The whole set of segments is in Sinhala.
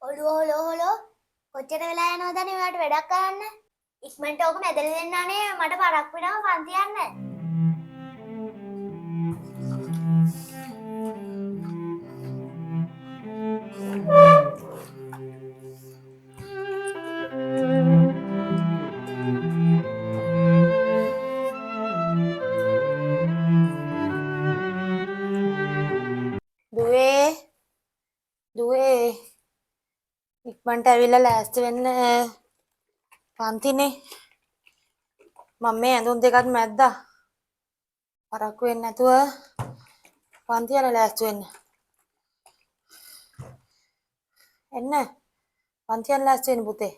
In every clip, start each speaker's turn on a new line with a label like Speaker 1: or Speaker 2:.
Speaker 1: ඔළුව හොලෝ හොලෝ කොච්චර වෙලා යනවද අනේ ඔයාට වැඩක් කරන්න? ඉක්මනට ඕක මැදලා දෙන්න අනේ, මට පරක් වෙනවා පන්ති යන්න.
Speaker 2: දුවේ දුවේ, ඉක්මනට ඇවිල්ලා ලෑස්ති වෙන්න පන්තිනේ. මම මේ ඇඳුම් දෙකත් මැද්දා. පරක්කු වෙන්නේ නැතුව පන්ති යන ලෑස්ති වෙන්න. එන්න පන්ති යන ලෑස්ති වෙන්න පුතේ.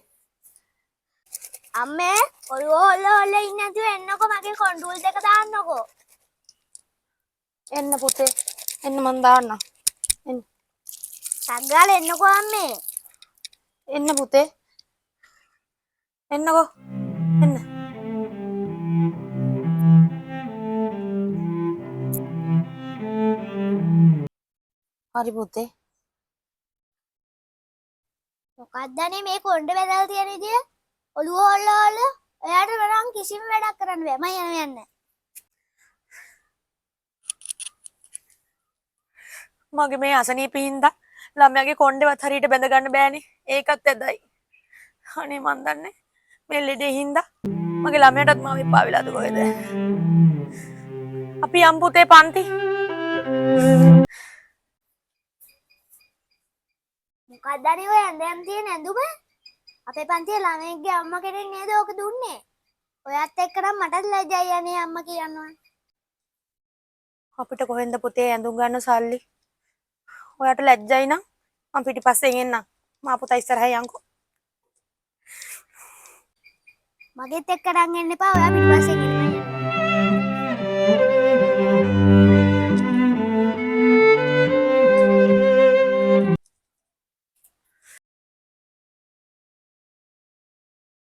Speaker 1: අම්මේ, ඔළුව හොල්ල හොල්ල ඉන්නේ නැතුව එන්නකෝ, මගේ කොණ්ඩුල් දෙක දාන්නකෝ.
Speaker 2: එන්න පුතේ, එන්න මං දාන්නම්. එන්න.
Speaker 1: ටක් ගාලා එන්නකෝ අම්මේ.
Speaker 2: එන්න පුතේ, එන්නකෝ, එන්න. හරි පුතේ.
Speaker 1: මොකක්ද අනේ මේ කොණ්ඩේ බැදලා තියෙන විදිය? ඔළුව හොල්ල හොල්ල ඔයාට නම් කිසිම වැඩක් කරන්න බෑ. මං යනවා යන්න.
Speaker 2: මගේ මේ අසනීප හින්දා ළමයාගේ කොණ්ඩේවත් හරියට බැඳ ගන්න බෑනේ. ඒකත් ඇදයි. අනේ මං දන්නේ මේ ලෙඩේ හින්දා මගේ ළමයාටත් මාව එපා වෙලාද කොහෙද? අපි යම් පුතේ පන්ති.
Speaker 1: මොකක්ද අනේ ඔය ඇඳයන් තියෙන ඇඳුම? අපේ පන්තියේ ළමයෙක්ගේ අම්මා කෙනෙක් නේද ඕක දුන්නේ? ඔයත් එක්ක නම් මටත් ලැජ්ජයි අනේ අම්මා කියනවා.
Speaker 2: අපිට කොහෙන්ද පුතේ ඇඳුම් ගන්න සල්ලි? ඔයාට ලැජ්ජයි නම් මං පිටිපස්සෙන් එන්නම්. මා පුතා ඉස්සරහින් යන්කෝ.
Speaker 1: මගෙත් එක්ක නම් එන්න එපා, ඔයා පිටිපස්සෙන් එන්න.